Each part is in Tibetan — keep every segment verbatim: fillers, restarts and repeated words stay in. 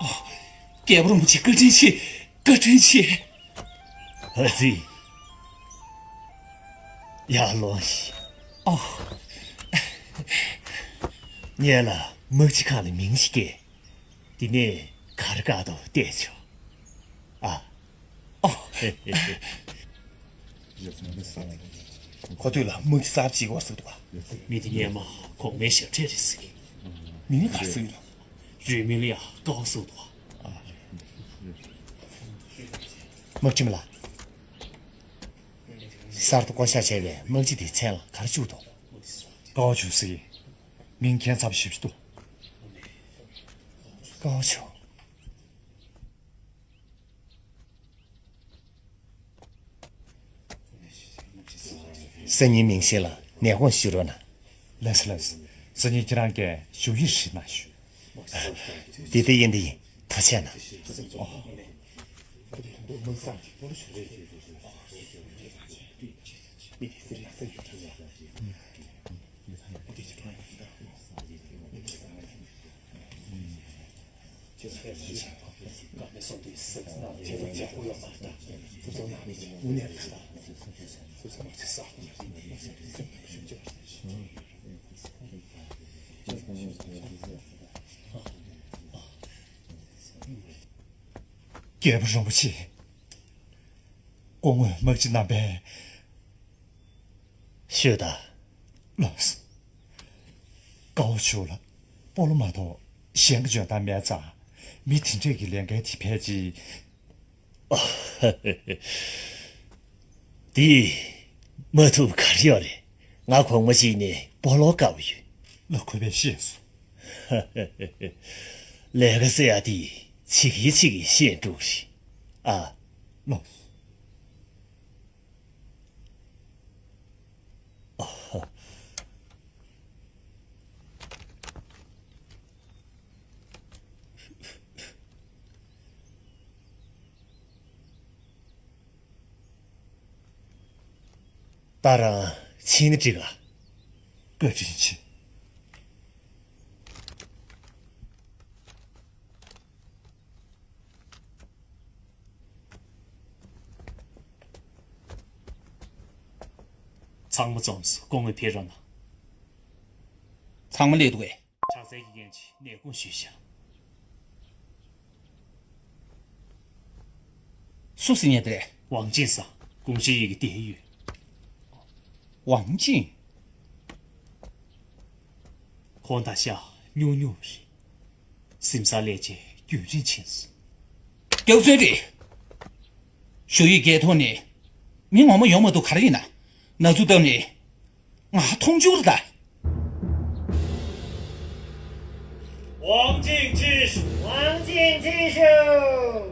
རྒྱལ་པོ་རིན་པོ་ཆེ་བཀའ་དྲིན་ཆེ། བཀའ་དྲིན་ཆེ། ཨ་ཙི། ཡར་ལོངས་ཤིག་ཨོ། ངེད་ལ་དམག་སྤྱི་ཁང་ལ་མིང་ཞིག་བསྐྱལ། དེ་ནས་གར་དཀར་དུ་བལྟས་ཆོག་ཨ། ཨོ། ཁོ་ཐོས་ལ་དམག་སྤྱི་གསར་བ་ཅིག་ཡོད་ཟེར་འདུག་ག་མི་དེ་སྔོན་མ་གོང་མའི་ཞབས་གྲས་རེད་ཟེར་གི། མིང་ལ་ག་རེ་ཟེར་གི་རེད། རུས་མིང་ལ་ཡ་ཀའོ་ཟེར་འདུག་ག་དམག་ཁྲིམས་ལ། གསར་དུ་བསྐོ་བཞག་བྱས་པའི་དམག་སྤྱི་དེའི་མཚན་ལ་ག་རེ་བཅུག་འདུག་ཀའོ་ཆུ་ཟེར་གི། མིང་ཁྱད་མཚར་པོ་ཞེ་པོ་ཅིག་འདུག་ཀའོ་ཆུ། སང་ཉིན་མིང་ཤེས་ལ་ནས་དགོངས་ཞུ་རོགས་གནང་། ལགས་སོ་ལགས་སོ། སང་ཉིན་ཁྱེད་རང་གིས་ཞུ་ཡིག་ཞིག་གནང་ཞུ། འདི་ལྟ་ཡིན་འདི་ཡིན། ཐུགས་རྗེ་གནང་། རྒྱལ་པོ་རིན་པོ་ཆེ། སྐུ་ངོ་དམག་སྤྱི་རྣམ་པས། ཤོད་དང་། ལགས་སོ། ཀའོ་ཆུ་ལ་སྤོ་ལོ་མ་གཏོགས་གཞན་གྱི་འཇོན་ཐང་མེད་ཙང་། མི་དེ་འདྲས་ཀྱི་ལས་འགན་དེ་ཕལ་ཆེར། དེ་མ་ཐུབ་ག་རེ་ཡོད་རེད། ང་གོང་མ་ཅིག་ནས་སྤོ་ལོ་དཀའ་བོ་ཡོད། ལ་ཁོ་པས་ཤེས་སོང་། ལས་ཀ་ཟེར་ཡ་དེ་བྱེད་ཀྱི་བྱེད་ཀྱི་ཤེས་འགྲོ་གི་རེད་ཨ། ལགས། ད་རང་ཕྱིན་ནི་འགྲིག་ག་བཀའ་དྲིན་ཆེ། ཚང་མ་འཛོམས་སོང་། སྐུ་ངོ་ཕེབས་རོགས་གནང་། ཚང་མ་སླེབས་འདུག་གས། དྲག་རྩལ་གྱི་འགན་ཆེ་ནས་དགོངས་ཞུས་བཞག་སུ་ཟེར་མཁན་དེ་རེད། ཝང་ཅིན་ས། དགོངས་ཞུ་ཡི་གེ་དེ་ཡོད། ཝང་ཅིན། ཁོང་ད་ཆ་སྨྱོ་སྨྱོ་རེད། སེམས་ས་ལས་ཆེ་རྒྱུན་རིང་ཕྱིན་སོང་། རྒྱལ་བཙུན་རེད། ཞུ་ཡིག་འགལ་ཐོག་ནས་མི་ངོ་མ་ཡོང་མ་ཐུབ་ག་རེ་ཡིན་ན། ན་ཟུག་བཏབ་ནས་ང་མཐོང་ཆུང་རེད་ད། ཝང་ཅིན་ཅི་ཞུ། ཝང་ཅིན་ཅི་ཞུ།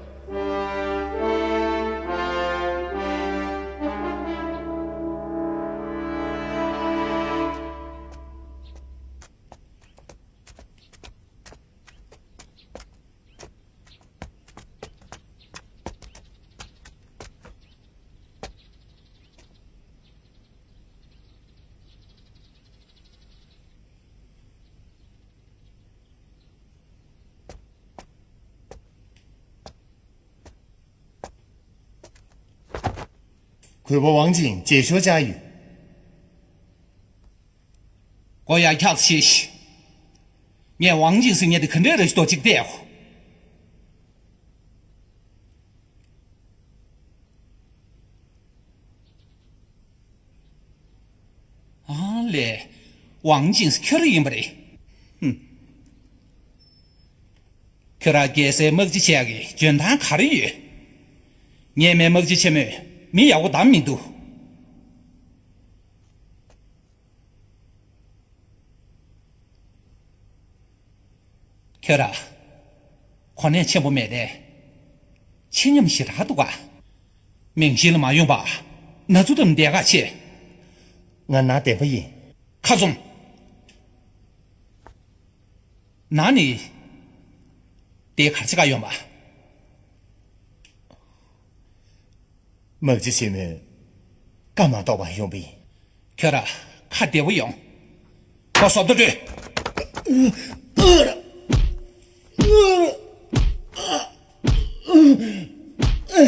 གུས་པ་ཝང་ཅིན་མཇལ་ཞུ་བཅར་ཡོད། མགོ་ཡར་འཁྱག་ཙམ་བྱས་ཤིག་ངས་ཝང་ཅིན་ཟེར་མཁན་དེ་ག་འདྲས་རེད་ཞུ་དོ་གཅིག་བལྟས། ཨ་ལས། ཝང་ཅིན་ཁྱོད་རང་ཡིན་པ་རེད། ཧུམ། ཁྱོད་རང་རྒྱལ་སའི་དམག་སྤྱི་བྱེད་ཡག་གི་འཇོན་ཐང་ག་རེ་ཡོད། ངས་མེད་དམག་སྤྱི་ཆེན་མོས་མི་ཡག་པོ་བདམས་མི་འདུག་ཁྱོད་རང་གོ་གནས་ཆེན་པོ་མེད་དེ། ཆེ་ཉམས་ཞེ་དྲག་འདུག་ག་མིང་ཤེས་ལ་མ་ཡོང་པ། ན་ཚུ་དམ་བསྡད་ག་ཆེ། ང་ནང་བདེན་པ་ཡིན། ཁ་བཙུམ། ནང་ནས་དེ་གར་ཆེ་ག་ཡོང་པ། དམག་སྤྱི་ཆེན་མོས་བཀའ་མ་གཏོགས་པ་ཡོང་པ་ཡིན། ཁྱོད་ར་ཁ་བདེ་པོ་ཡོང་། ཁོ་སོབ་ཏུ་སྤྲོད། སྐུ་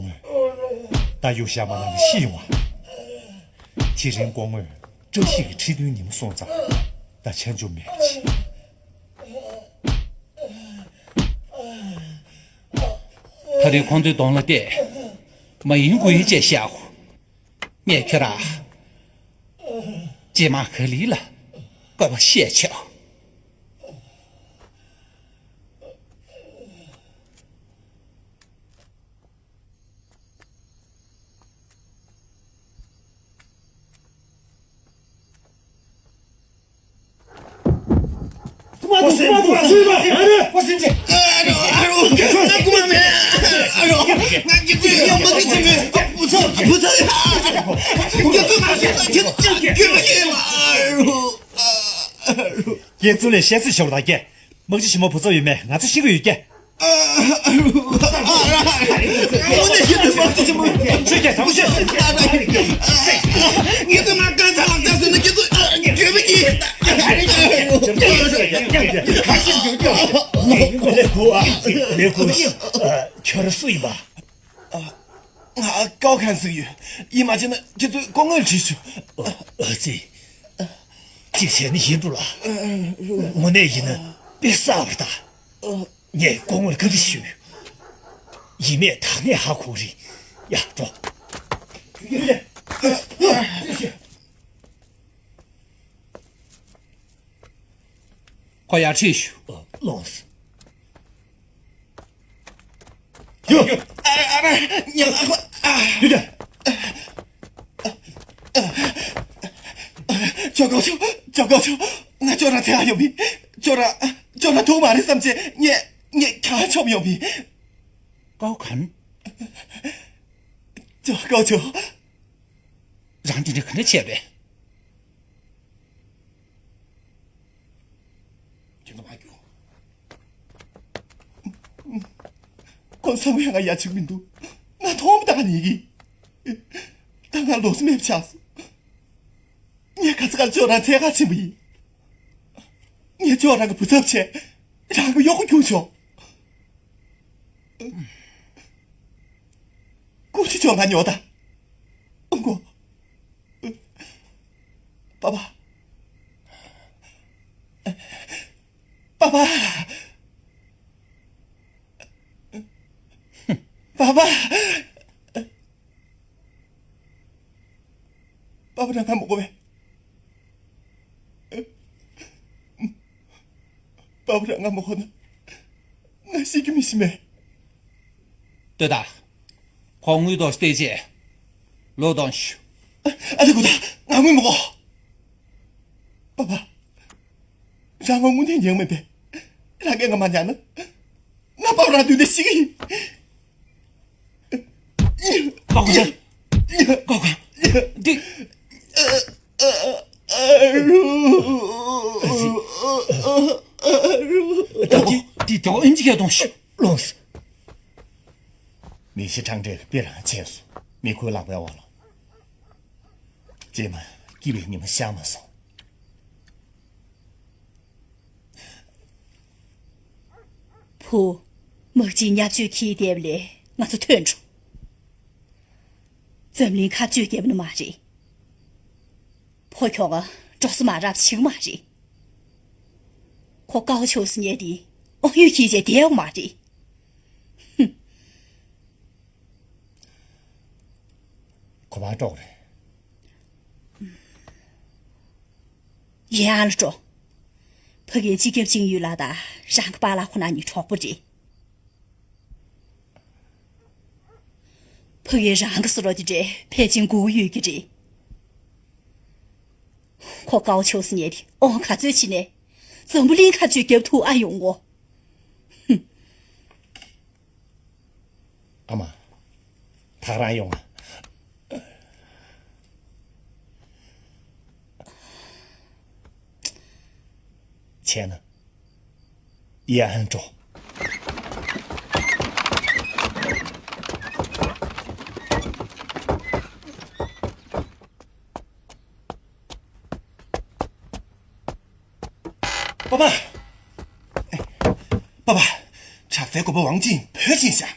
ངོ། ད་གཡུག་བཞག་མ་གནང་ན་ཤི་ཡོང་བ། དེ་རིང་སྐུ་ངོས་བཀྲ་ཤིས་ཀྱི་ཁྲི་སྟོན་ཉིན་མོ་སོང་ཙང་། ད་ཆ་འཇོག་མེད་ཅི། ད་རེས་ཁོང་ཚོའི་གདོང་ལ་བལྟས། མ་ཡིན་དགུ་ཡིན་ཅེས་བཤད་གོ། ངས་ཁྱེད་རང་རྗེས་མ་ག་ལེ་ལ་བཀོད་པ་བཤད་ཆོག། ཁྱེད་ཚོ་ལས་བཤད་ཚོད་ཞོག་ད་ཀྱེ། དམག་སྤྱི་ཆེན་མོ་བུ་ཚབ་ཡོད་མེད་ང་ཚོ་ཤེས་ཀྱི་ཡོད་ཀྱེ། དངོས་གནས་ཤེས་ཚོད་དམག་སྤྱི་ཆེན་མོ། ཆོས་ཀྱེ་དམ་ཆོས། ངེད་ཚོ་ང་གང་ཆ་ལག་ཆ་ཟེར་ན་ཁྱེད་ཚོ་འགྱོད་པ་གྱིས། ལས་ཁུ་ཨ། ལས་ཁུ། ཁྱོད་ར་སུ་ཡིན་པ། ང་ཀའོ་ཁན་ཟེར་གྱི་ཡོད། ཡིད་མ་ཆེས་ན་ཁྱེད་ཚོས་སྐུ་ངོ་ལ་དྲིས་ཤོག། ཨ་ཙི། གཅིག་བྱས་ནི་ཡིན་འགྲོ་ལ། དངོས་གནས་ཡིན་ན་དཔེ་བསགས་པ་ད། ངས་སྐུ་ངོ་ལ་བཀའ་འདྲི་ཞུས། ཡིན་མེད་ད་ངས་ཧ་གོ་གི་རེད། ཡ་འགྲོ། ཁོ་ཡར་ཁྲིད་ཞུ། ལོངས། ཡོ། ཨ་ར་ཨ་ར་ཉལ་ཨ་ཁོ་ཨ། ཡོ་ཡ། ཇོ་ཀའོ་ཆོ། ཇོ་ཀའོ་ཆོ། ང་ཅོ་ར་ཚེ་ཨ་ཡོ་མི། ཅོ་ར་ཅོ་ར་ཐུག་མ་རེད་བསམ་ཚེ་ངས་ངས་ཁ་ཆོམ་ཡོ་མི། ཀའོ་ཁན། ཇོ་ཀའོ་ཆོ། རང་དེ་འདྲ་ག་འདྲ་བྱས་པས། ཁྱོད་ཚོ་མ་རྒྱུག་ཁོ་ཚང་མས་ང་ཡ་ཆིག་མི་འདུག་ང་མཐོང་མ་ཐག་ཉིད་ཀྱིས། ད་ང་ལོ་སི་མེད་ཆགས་སོང་། ངས་ག་ཚ་ག་ལ་ཅོ་རང་འཚོལ་ག་ཕྱིན་པ་ཡིན། ངས་ཅོ་རང་གི་བུ་ཚབ་བྱས། རང་གི་གཡོག་པོ་གྱུར་ཆོག་སྐུ་མཁྱེན་ཅོ་ང་ཉོ་ད། ཨོ་མགོ། པ་པ། པ་པ། པ་པ། པ་པ་རང་ང་མི་དགོས་པས། པ་པ་རང་ང་མི་དགོས་ན། ང་ཤི་གི་མི་ཤི་མེད། ལྟོས་དང་། ཁོང་དངུལ་དང་སྟེར་རྗེས། ལོག་གཏོང་ཞུ། ཨ་ལེ་གོ་ད་ང་དངུལ་མི་དགོས། པ་པ། རང་ང་དངུལ་དེ་ཉན་མེད་པས། རང་གིས་ང་མ་ཉན་ན། ང་པ་པ་རང་དུས་དེ་ཤི་གི་ཡིན། ཀའོ་ཁན། ཀའོ་ཁན། འདི། ད་འདི་འདི་ཏོ་ཨིན་ཇི་ག་གཏོང་ཤོག་ལོངས། མི་ཤི་ཁྲང་ཁྲེག་དཔེ་རང་ཆད་སོང་། མི་ཁོའི་ལག་པའི་འོག་ལ། རྗེས་མ་སྐྱིད་པའི་ཉི་མ་ཤར་མ་སོང་། བུ། དམག་སྤྱིའི་བརྙས་བཅོས་འཁྱེར་བསྡད་པ་ལས་ང་ཚོ་ཐོན་འགྲོ། འཛམ་གླིང་ཁ་གཅོད་བརྒྱབ་ནི་མ་རེད། ཕོ་ཁྱོ་ག་འགྲོ་ས་མ་རག་བྱེད་ཀྱི་མ་རེད། ཁོ་དཀའ་བ་ཆོག་སི་ཉལ་དེ་དབང་ཡོད་ཁྱེད་ཅེས་བསྡད་ཡོང་མ་རེད། ཁོ་མ་གྲོགས་རེད། ཡིན་ཨ་ལ་འགྲོ། ཕ་གིའི་སྤྱི་ཁྱབ་ཅིང་ཡུས་ལགས་དང་རང་གི་པཱ་ལགས་ཁོ་ན་གཉིས་གྲོགས་པོ་རེད། ཕ་གིའི་རང་གི་སུ་རོ་དེ་འདྲས་ཕལ་ཆེར་མགོ་བོ་ཡོད་ཀྱི་རེད། ཁོ་དཀའ་བ་ཆོག་སི་ཉལ་དེ་ཨོང་ག་ཚོད་ཕྱིན་ནས་འཛམ་བུ་གླིང་ཁ་གཅོད་རྒྱབ་ཐུག་ཨ་ཡོང་ངོ་། ཨ་མ། ཐག་རང་ཡོང་ང་། བྱས་ན། ཡ་ཧན་འགྲོ། པ། པ་པ། དྲག་རྩལ་བཀོད་པ་ཝང་ཅིན་བོད་ཕྱིན་ཤག་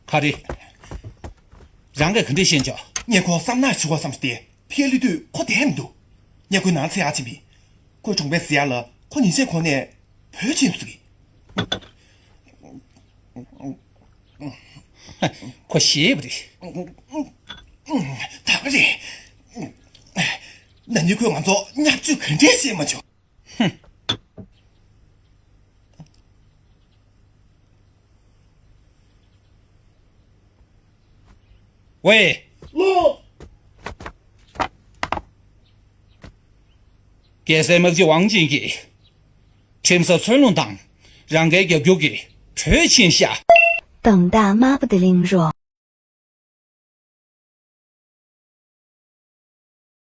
ག་རེ། རང་གིས་ག་འདྲ་ཤེས་ཀྱི། ངས་ཁོ་བསམ་ནག་བྱེད་དགོས་བསམ་སྟེ་ཕྱི་ལུས་དུས་ཁོ་བསྡད་མི་འདུག་ངས་ཁོའི་ནང་འཚོལ་ཡག་ཕྱིན་པས། ཁོའི་གྲོང་པའི་ཟེར་ཡག་ལ་ཁོ་ཉིན་ཤས་གོང་ནས་བོད་ཕྱིན་སོང་གི། ཁོ་ཤེས་པ་རེད། ད་ག་རེད། ན་ནིང་ཁོས་ང་ཚོ་བརྙས་བཅོས་ག་འདྲས་བྱས་མ་བྱུང་། ཝེ། ལོ། རྒྱལ་སྲས་དམག་སྤྱི་ཝང་ཅིན་གྱིས་ཁྲིམས་ས་འཚོལ་སློང་དང་རང་འགན་རྒྱག་རྒྱུ་གི་གྲོས་ཕྱིན་ཤག་དམ་དྲག་དམར་པོ་དེ་གླེང་རོགས།